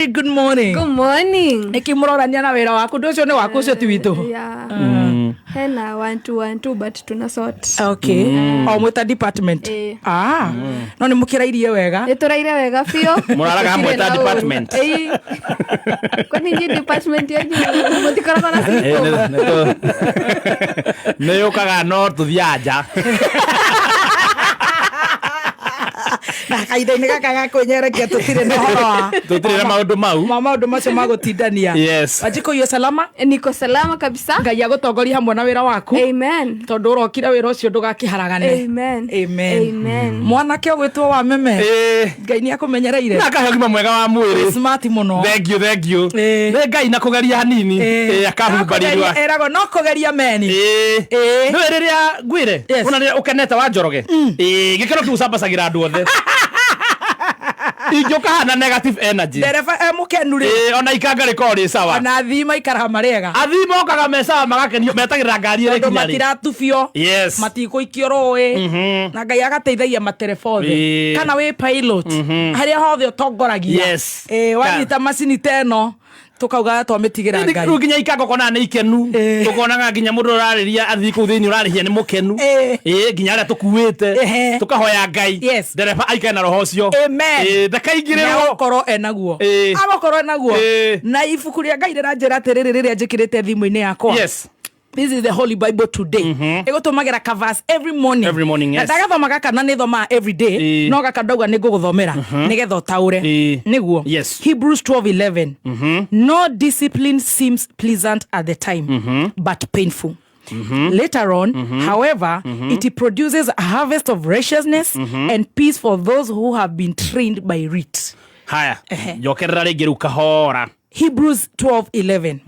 Good morning. Good morning. Nĩkĩ mũrorania na wĩra waku? Ũndũ ũcio nĩ waku, ũcio ti witũ. Yeah. Hena 1 2 1 2, but tuna sort. Okay. O mwĩta department. Ĩĩ. Ah. No nĩ mũkĩrairie wega. Nĩ tũraire wega biũ. Mũraraga hamwe ta Gũtirĩ na ũru. department? Ĩĩ. Kwani inyuĩ department yanyu mũtikoragwo na sleepover? Nä yå kaga no tå thiaga nja. Na kahinda-inĩ gaka ga kwĩnyerekia tũtirĩ na ũhoro wa Tå tirä na maå ndå mau. Ma maũndũ macio ma gũtindania. Yes. Wanjikũ, iyo salama? Niko salama kabisa. Ngai agũtongoria hamwe na wĩra waku. Amen. Tondũ ũrokire wĩra ũcio ndũgakĩharagane. Amen. Amen. Amen. Mwanake ũgwĩtwo wa meme. Ngai nĩ akũmenyereire. Na akahe ũgima mwega wa mwĩrĩ. Smart mũno. Thank you, thank you. Ĩĩ. Nĩ Ngai na kũgeria hanini. Ĩĩ. Ĩĩ, akahumbarirwa. No kũgeria- eragwo no kũgeria meni. Ĩĩ. Nĩwe rĩrĩa ngwĩre ona rĩrĩa ũkenete wa Njoroge, ĩĩ, gĩkeno kĩu ũcambacagĩra andũ othe ingĩũka hana negative energy. Ndereba e mũkenu rĩ. Ĩĩ, ona ikanga rĩkorwo rĩ sawa. Ona athii maikaraga marĩega. Athii mokaga me sawa, magakenio, metagĩrĩra ngari Tondũ ĩrĩkinya rĩ. matiratubio. Matigũikio rũĩ na Ngai agateithagia matereba othe. Kana wĩ pilot, harĩa hothe ũtongoragia. Ĩĩ, wanyita macini ta ĩno tũkauga twamĩtigĩra Ngai. Rĩu nginya ikanga ũkonaga nĩ ikenu. Ũkonaga nginya mũndũ ũrarĩria athii kũu thĩinĩ ũrarĩhia nĩ mũkenu. Ĩĩ, nginya arĩa tũkuĩte. Tũkahoya Ngai ndereba aikare na roho ũcio. Amen. Ĩĩ, ndakaingĩrĩrwo. Agũkorwo enaguo. Agũkorwo enaguo. Na ibuku rĩa Ngai rĩranjĩra atĩrĩrĩ, rĩrĩa njĩkĩrĩte thimũ-inĩ yakwa. This is the Holy Bible Today. Ĩgũtũmagĩra covers every morning. Every morning, Na yes. ndagathoma gaka na nĩ thomaga every day. No gaka ndauga nĩ ngũgũthomera nĩgetha ũtaũre. Nĩguo. Hebrews 12:11. No discipline seems pleasant at the time, but painful. Later on, however, it produces a harvest of righteousness and peace for those who have been trained by it. Haya, njokerera rĩngĩ rĩu kahora. Hebrews 12:11.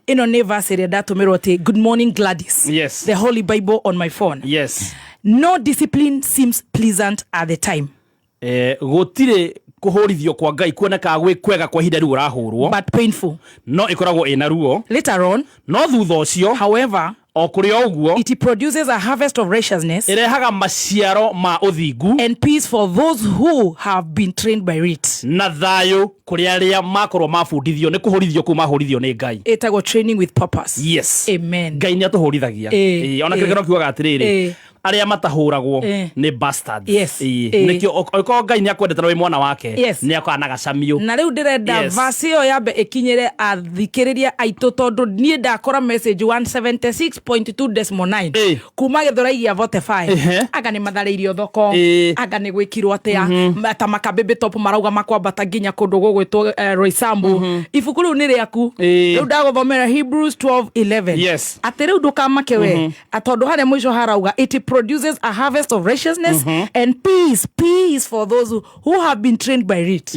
Ĩno nĩ verse ĩrĩa ndatũmĩrwo atĩ good morning Gladys. The Holy Bible on my phone. No discipline seems pleasant at the time. Gũtirĩ kũhũrithio kwa Ngai kuonekaga gwĩ kwega kwa ihinda rĩu ũrahũrwo. But painful. No ĩkoragwo ĩna ruo. Later on, No thutha ũcio, however, o kũrĩ o ũguo, it produces a harvest of righteousness ĩrehaga maciaro ma ũthingu and peace for those who have been trained by it. Na thayũ kũrĩ arĩa makorwo mabundithio nĩ kũhũrithio kũu mahũrithio nĩ Ngai. Ĩtagwo training with purpose. Amen. Ngai nĩ atũhũrithagia. Ĩĩ, ona kĩrĩkanĩro kiugaga atĩrĩrĩ, arĩa matahũragwo nĩ bastards. Ĩĩ. Nĩkĩo okorwo Ngai nĩ akwendete na wĩ mwana wake, nĩ akoraga na gacamio. Na rĩu ndĩrenda verse ĩyo yambe ĩkinyĩre athikĩrĩria aitũ, tondũ niĩ ndakora message 176.2 decimal 9 kuma Gĩthũrai gĩa 45. Anga nĩ matharĩirio thoko. Anga nĩ gwĩkirwo atĩa, ta makabĩbĩ top marauga makwambata nginya kũndũ gũgwĩtwo Roysambu. Ibuku rĩu nĩ rĩaku. Rĩu ndagũthomera Hebrews 12:11. Atĩ rĩu ndũkamake we, tondũ harĩa mũico harauga it produces a harvest of righteousness and peace, peace for those who have been trained by it.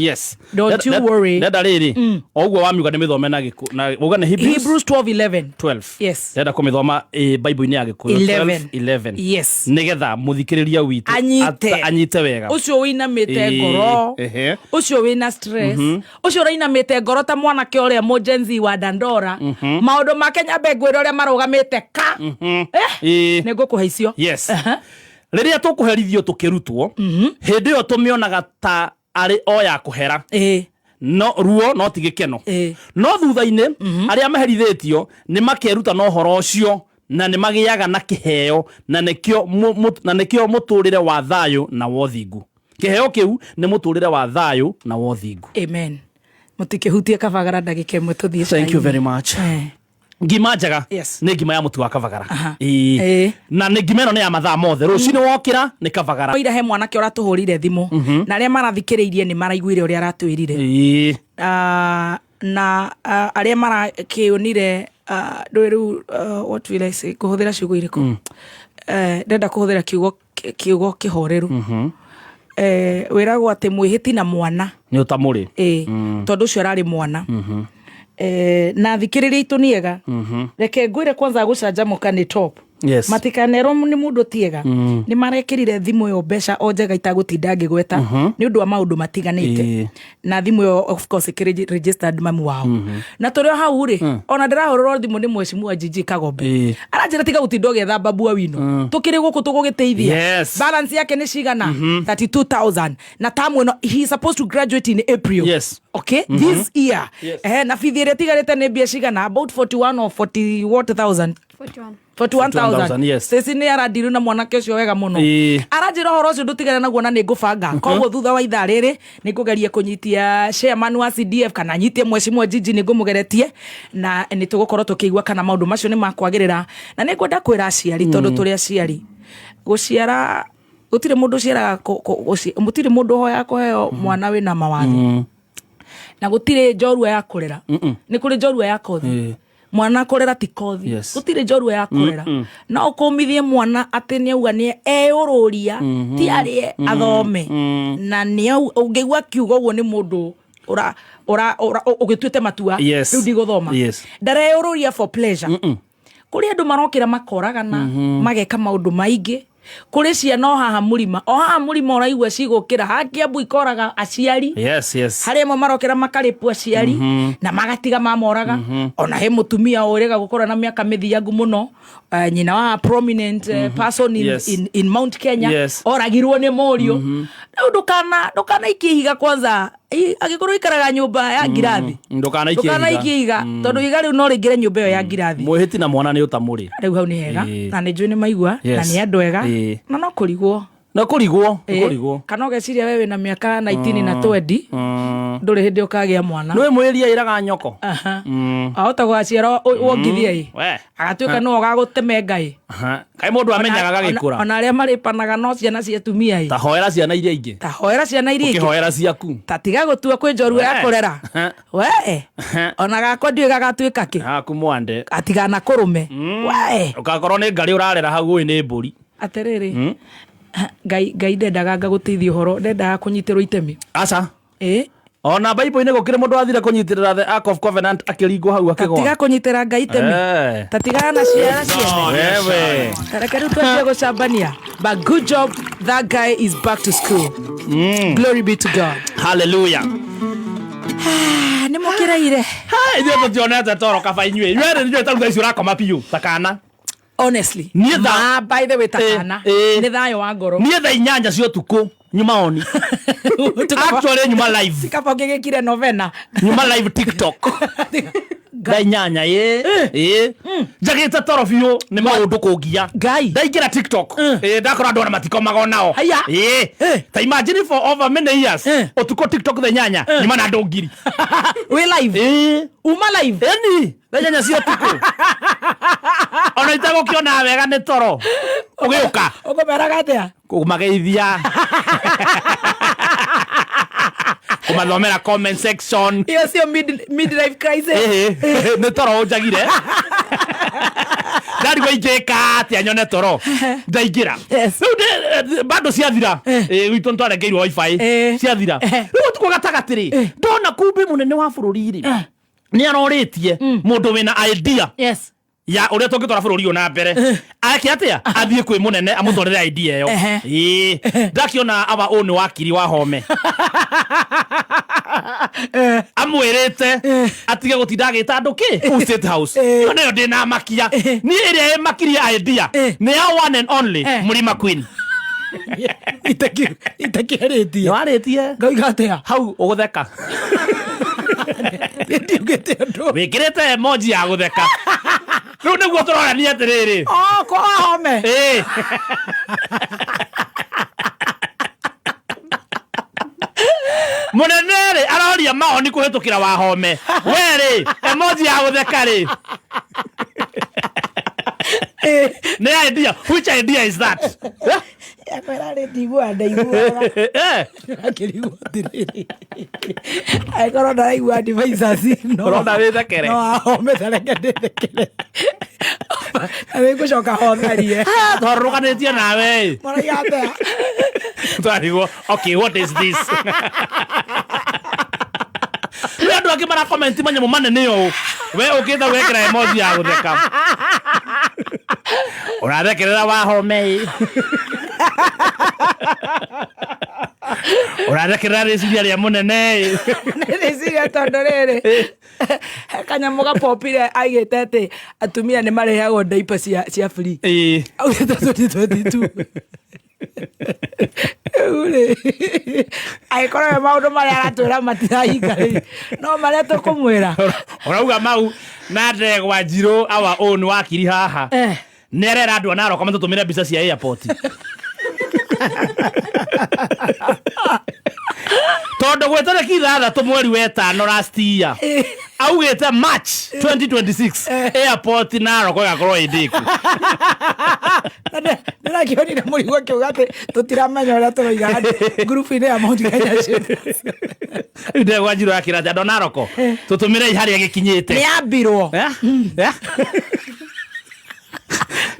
Don't you worry. Ndenda rĩrĩ, o ũguo wamiuga nĩ mĩthome na gĩkũ na uga nĩ Hebrews. Hebrews 12:11. 12. Yes. Ndenda kũmĩthoma Bible-inĩ ya Gĩkũyũ. 11. 11. Yes. Nĩgetha mũthikĩrĩria witũ Anyite. anyite wega. Ũcio wĩinamĩte ngoro, ũcio wĩna stress, ũcio ũrainamĩte ngoro ta mwanake ũrĩa mũjenzi wa Dandora, maũndũ make nyambe ngwĩre ũrĩa marũgamĩte ka. Nĩ ngũkũhe icio. Rĩrĩa tũkũherithio tũkĩrutwo, hĩndĩ ĩyo tũmĩonaga ta arĩ o ya kũhera, no ruo no ti gĩkeno. No thutha-inĩ arĩa maherithĩtio nĩ makeruta na ũhoro ũcio na nĩ magĩaga na kĩheo, na nĩkĩo mũtũrĩre wa thayũ na wa ũthingu. Kĩheo kĩu nĩ mũtũrĩre wa thayũ na wa ũthingu. Amen. Mũtikĩhutie kabagara ndagĩka ĩmwe tũthiĩ Thank you cai-inĩ. very much. Ngima njega nĩ ngima ya mũtu wa kabagara. Ĩĩ. Na nĩ ngima ĩno nĩ ya mathaa mothe, rũcinĩ wokĩra nĩ kabagara. Ira he mwanake ũratũhũrire thimũ, na arĩa marathikĩrĩirie nĩ maraiguire ũrĩa aratwĩrire. Ah, na arĩa marakĩonire, ndũĩ rĩu, what will I say, ngũhũthĩra ciugo irĩkũ? Ndenda kũhũthĩra kiugo kĩhoreru. Wĩragwo atĩ mwĩhĩti na mwana Nĩ ũtamũrĩ. Ĩĩ, tondũ ũcio ararĩ mwana. Na thikĩrĩria itũ nĩ ega, reke ngwĩre kwanza gũcanjamũka nĩ top. Matikanerwo nĩ mũndũ tiega nĩ marekĩrire thimũ ĩyo mbeca o njega itagũtinda ngĩgweta nĩ ũndũ wa maũndũ matiganĩte. Na thimũ ĩyo of course ĩkĩrĩ registered mamu wao. Na tũrĩ o hau rĩ, ona ndĩrahũrĩrwo thimũ nĩ mheshimiwa Gigi Kagombe, aranjĩra tiga gũtinda ũgĩetha Babu Owino, tũkĩrĩ gũkũ tũgũgĩteithia. Balance yake nĩ cigana? 32,000. Na tamu ĩno he is supposed to graduate in April. Okay, this year. Na bithi ĩrĩa ĩtigarĩte nĩ mbia cigana? About 41 or 40 what thousand? 41. 41,000. 41,000, yes. Stacy nĩ arandiru na mwanake ũcio wega mũno. Aranjĩra ũhoro ũcio ndũtigane naguo na nĩ ngũbanga. Koguo thutha wa ithaa rĩrĩ nĩ ngũgeria kũnyitia chairman wa CDF kana nyitie mheshimiwa Gigi, nĩ ngũmũgeretie na nĩ tũgũkorwo tũkĩigua kana maũndũ macio nĩ makwagĩrĩra. Na nĩ ngwenda kwĩra aciari, tondũ tũrĩ aciari, gũciara gũtirĩ mũndũ ũciaraga gũtirĩ mũndũ ũhoyaga kũheo mwana wĩna mawathe, na gũtirĩ njorua ya kũrera. Nĩ kũrĩ njorua ya kothi. Mwana kũrera ti kothi. Gũtirĩ njorua ya kũrera. No ũkũmithie mwana atĩ nĩ auga nĩ eyũrũria, ti arĩe athome, na nĩ ũngĩigua kiugo ũguo nĩ mũndũ ũra ũra ũra ũgĩtuĩte matua. Rĩu ndigũthoma. Ndareyũrũria for pleasure. Kũrĩ andũ marokĩra makoragana, mageka maũndũ maingĩ. Kũrĩ ciana o haha mũrima, o haha mũrima ũraigua cigũkĩra haha Kiambu ikoraga aciari. Harĩ amwe marokĩra makarĩpwo aciari na magatiga mamoraga. Ona he mũtumia ũrĩga gũkorwo na mĩaka mĩthiangu mũno, nyina wa prominent person in Mount Kenya, oragirwo nĩ mũriũ. Rĩu ndũkanaikie ihiga kwanza. Angĩkorwo ikaraga nyũmba ya ngirathi, Ndũkanaikie ihiga. Ndũkanaikie ihiga, tondũ ihiga rĩu no rĩingĩre nyũmba ĩyo ya ngirathi. Mwĩhĩti na mwana nĩ ũtamũrĩ. Rĩu hau nĩ hega. Na nĩ njũĩ nĩ maigua na nĩ andũ ega. Na no kũrigwo. No kũrigwo, nĩ kũrigwo. Kana ũgeciria we wĩna mĩaka 19 na 20, ndũrĩ hĩndĩ ũkagĩa mwana. Nĩ mwĩria ĩraga nyoko. Aha. Ahota gũgaciara wongithie ĩ, We. agatuĩka nĩwe ũgagũtemenga ĩ. Aha. Kaĩ mũndũ amenyaga gagĩkũra. Ona arĩa marĩpanaga no ciana cia atumia ĩ. Ta hoera ciana iria ingĩ. Ta hoera ciana iria ingĩ. Ũkĩhoera ciaku. Ta tiga gũtua kwĩ njorua ya We. kũrera we. Ona gakwa ndiũĩ gagatuĩka kĩ. Haku mwande. Atigana kũrũme we. Ũgakorwo nĩ ngarĩ ũrarera hau ũĩ nĩ mbũri. Atĩrĩrĩ, Ngai, Ngai ndendaga ngagũteithia ũhoro, ndendaga kũnyitĩrwo itemi. Aca. Ona Bible-inĩ gũkĩrĩ mũndũ wathire kũnyitĩrĩra the Ark of Covenant akĩringwo hau akĩgwa. Tiga kũnyitĩra Ngai itemi. Ta tigana na ciana ciene. Wewe. Tareke rĩu twanjie gũcambania. But good job, that guy is back to school. Glory be to God. Hallelujah. Ah, nĩ mũkĩraire. Hai, ithuĩ tũtionete toro kaba inyuĩ. Inyuĩ rĩ, inyuĩ ta rĩu thaa ici ũrakoma biũ ta kana. Honestly. Niĩ Ma, by the way, ta kana nĩ thayũ wa ngoro. Niĩ thaa 8 cia ũtukũ nyuma on. Actually nyuma live. Kaba ũngĩgĩkire novena. Nyuma live TikTok. Thaa 8 ĩ. Ĩ. Njagĩte toro biũ nĩ maũndũ kũngia. Ngai. Ndaingĩra TikTok. Ĩ, ndakora andũ ona matikomaga onao. Haya. Ĩ. Ta imagine for over many years. Ũtukũ TikTok thaa 8 nyuma na andũ 1,000. Wĩ live. Ĩ. Uma live. Ĩni. Thaa 8 cia ũtukũ. Ona itagũkĩona wega nĩ toro. Ũgĩũka. Ũkũmeraga atĩa? Kũmageithia. Kũmathomera comment section. Iyo sio midlife crisis. Ĩhĩ, nĩ toro ũnjagire. Ndarigwo ingĩka atĩa nyone toro. Ndaingĩra. Rĩu bado ciathira. Ĩ, gwitũ nĩtwarengeirwo wifi. Ciathira. Rĩu ũtukũ gatagatĩ rĩ, ndona kumbi mũnene wa bũrũri rĩ, nĩ arorĩtie mũndũ wĩna idea ya ũrĩa tũngĩtwara bũrũri ũyũ na mbere. Ake atĩa? Athiĩ kwĩ mũnene amũtwarĩre idea ĩyo. Ĩĩ. Ndakiona awa ũyũ nĩ wakiri wa home. Amwĩrĩte atige gũtinda agĩta andũ kĩ kũu State House. Ĩyo nĩyo ndĩnamakia. Niĩ ĩrĩa ĩmakirie idea nĩ ya one and only Mũrima Queen. Itakĩarĩtie. Nĩwarĩtie. Ngauga atĩa? Hau ũgũtheka. Ndiugĩte ũndũ. Wĩkĩrĩte emoji ya gũtheka. Rĩu nĩguo tũrorania atĩrĩrĩ. Oh, kwa home. Ĩĩ. Mũnene rĩ aroria maoni kũhĩtũkĩra Wahome. We rĩ emoji ya gũtheka rĩ. Nĩ idea. Which idea is that? Yakwa ĩrarĩ ndiguaga ndaiguaga. Akĩrigwo atĩrĩrĩ, angĩkorwo ndaraigua advisors no Ũrona wĩthekere? No ahome, tareke ndĩthekere na nĩngũcoka hotherie. Twarũrũkanĩtie nawe ĩ. Maraiga atĩa? Twarigwo, okay, what is this? Nĩ andũ angĩ marakomenti manyamũ manene ũũ. We ũkĩte gwĩkĩra emoji ya gũtheka. Ũrathekerera Wahome, ũrathekerera rĩciria rĩa mũnene. Rĩciria tondũ rĩrĩ, he kanyamũ gapopire aigĩte atĩ atumia nĩ marĩheagwo diaper cia free. Augĩte 2022 rĩu rĩ, angĩkorwo we maũndũ marĩa aratwĩra matirahinga rĩ, no marĩa tũkũmwĩra. Ũrauga mau na ndegwa njirũ our own wakiri haha. Nĩ arera andũ a Narok matũtũmĩre mbica cia airport, tondũ gwĩ tarĩki 6 mweri wa 5 last year augĩte March 2026 airport Narok ĩgakorwo ĩ ndĩku. Ndĩrakĩonire mũrigo akiuga atĩ tũtiramenya ũrĩa tũroiga handũ ngurubu-inĩ ya Mount Kenya Shippers. Rĩu ndegwa njirũ yakĩra atĩ andũ a Narok tũtũmĩrei harĩa gĩkinyĩte. Nĩ yambirwo. Eh? Eh?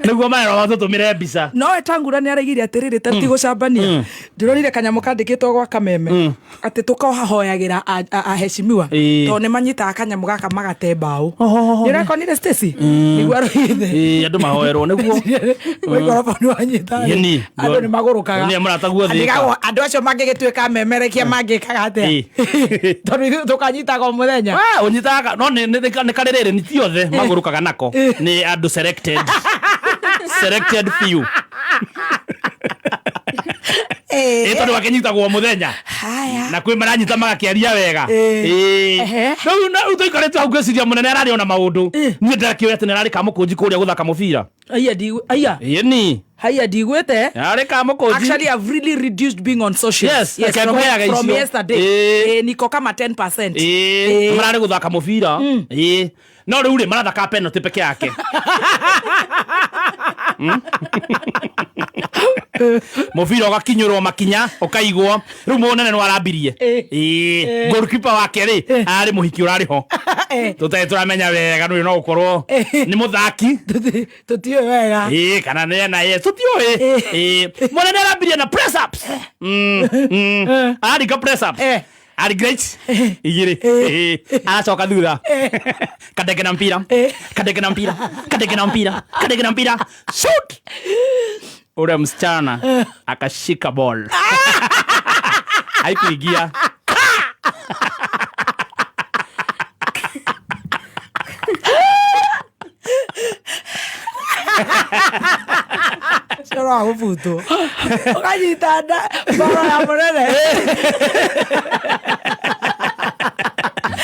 Nĩguo marerwo matũtũmĩre mbica. No Wetangula nĩ araigire atĩrĩrĩ, ta ti gũcambania, ndĩronire kanyamũ kandĩkĩtwo gwa kameme atĩ tũkahoyagĩra aheshimiwa tondũ nĩ manyitaga kanyamũ gaka magate mbaũ. Nĩ ũrakonire, Stacy? Nĩguo aroigĩte. Ĩĩ, andũ mahoerwo nĩguo. Maikoroboni wanyita rĩ, Ĩni. andũ nĩ magũrũkaga. Nĩ mũrataguo thĩka. Ndigagwo andũ acio mangĩgĩtuĩka memerekia mangĩkaga atĩa, tondũ ithuĩ tũkanyitaga o mũthenya. Ah, ũnyitaga no nĩ karĩ rĩrĩ, nĩ ti othe magũrũkaga nako, nĩ andũ selected few. Ĩ tondũ gakĩnyitagwo o mũthenya. Haya. Na kwĩ maranyita magakĩaria wega. Ĩĩ. Ehe. Rĩu tũikarĩte hau ngwĩciria mũnene ararĩ ona maũndũ. Niĩ ndĩrakĩũĩ atĩ nĩ ararĩ kamũkũnji kũrĩa gũthaka mũbira. Aya, aya. Ĩni. Haya, ndigwĩte. Ararĩ kamũkũnji. Actually, I've really reduced being on social. Yes, yes, reke ngũheage from icio. yesterday. Ĩĩ. Niko kama 10%. Ĩĩ, mararĩ gũthaka mũbira. Ĩĩ, no rĩu rĩ, marathaka penalty peke yake. Mũbira ũgakinyũrwo makinya ũkaigwo, rĩu mũnene nĩ warambirie. Ĩĩ, goalkeeper wake rĩ, arĩ mũhiki ũrarĩ ho tũtarĩ tũramenya wega nĩ no gũkorwo nĩ mũthaki. Tũtiũĩ wega. Ĩĩ, kana nĩ NIS tũtiũĩ. Ĩĩ, mũnene arambirie na press ups. Araringa press ups. Ari great igĩrĩ. Ĩĩ, aracoka thutha, kadege na mpira, kadege na mpira, kadege na mpira, kadege na mpira, shoot! Ule msichana akashika ball, haikuingia. Ũcio wa gũbutwo ũkanyita nda mboro ya mũnene.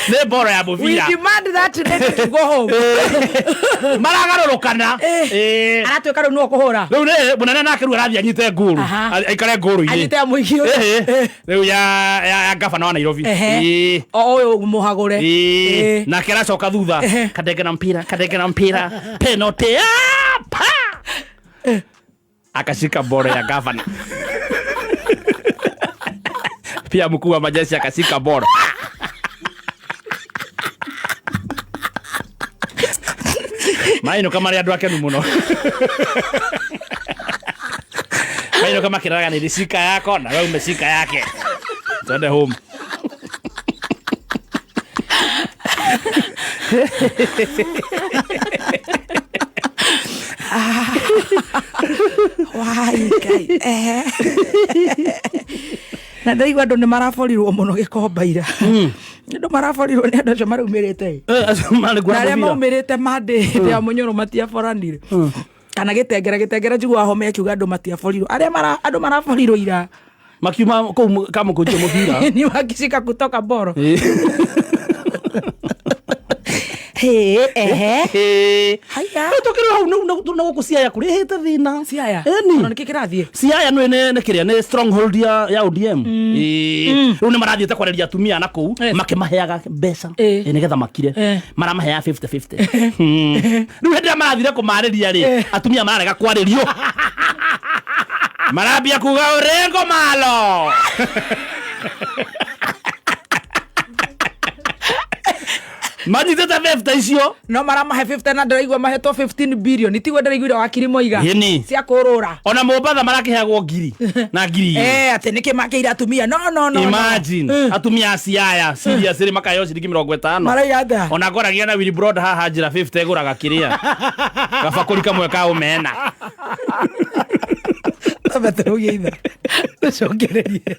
Nĩ mboro ya We mũbira. demand that lady to go home. Maragarũrũkana. Ĩĩ. Aratuĩka rĩu nĩwe ũkũhũra. Rĩu nĩ mũnene nake rĩu arathiĩ anyite ngũrũ. Aikare ngũrũ-inĩ. Anyite ya mũingĩ ũyũ. Ĩhĩ. Rĩu ya gavana wa Nairobi. Ĩĩ. O ũyũ mũhagũre. Ĩĩ. Nake aracoka thutha, kadenge na mpira, kadenge na mpira, penalty. Ah, pa! Akashika boro ya gavana. Pia mkuu wa majeshi akashika boro. Mainũka marĩ andũ akenu mũno, mainũka makĩraraga, nilishika yako na wewe umeshika yake, twende home. Wai Ngai. Na ndaigua andũ nĩ maraborirwo mũno gĩkomba ira, andũ maraborirwo nĩ andũ acio maraumĩrĩte. Acio marĩ Na kuona arĩa mũbira. Maumĩrĩte mandĩ hĩndĩ ya mũnyũrũ matiaboranire kana gĩtengera gĩtengera, njiguaga home akiuga andũ matiaborirwo, arĩa andũ maraborirwo ira. Makiuma kũu kamũkũnjio mũbira. Ni wakishika kutoka boro. Hĩ, ehe. Haya. Rĩu tũkĩrĩ hau na gũkũ Siaya kũrĩhĩte thĩna. Siaya. Ĩni. Ona nĩkĩ kĩrathiĩ? Siaya nĩ kĩrĩa nĩ stronghold ya ODM. Ĩĩ. Rĩu nĩ marathiĩte kwarĩria atumia na kũu makĩmaheaga mbeca. Ĩĩ, nĩgetha makire. Maramaheaga 50-50. Rĩu hĩndĩ ĩrĩa marathire kũmarĩria rĩ, atumia mararega kwarĩrio, marambia kuga Orengo malo. Manyitĩte 50 icio. No maramahe 50 na ndĩraigua mahetwo 15 billion, tiguo ndĩraiguire wakiri moiga? Ĩni. Cia kũrũra. Ona Mombatha marakĩheagwo ngiri na ngiri igĩrĩ. Eh, atĩ nĩkĩ makĩire atumia? No, no, no, no. Imagine atumia a Siaya serious rĩ, makaheo ciringi 50. Marauga atĩa? Ona ngoragia na Willibrod haha njĩra 50 ĩgũraga kĩrĩa gabakũri kamwe ka omena. Tũcokererie.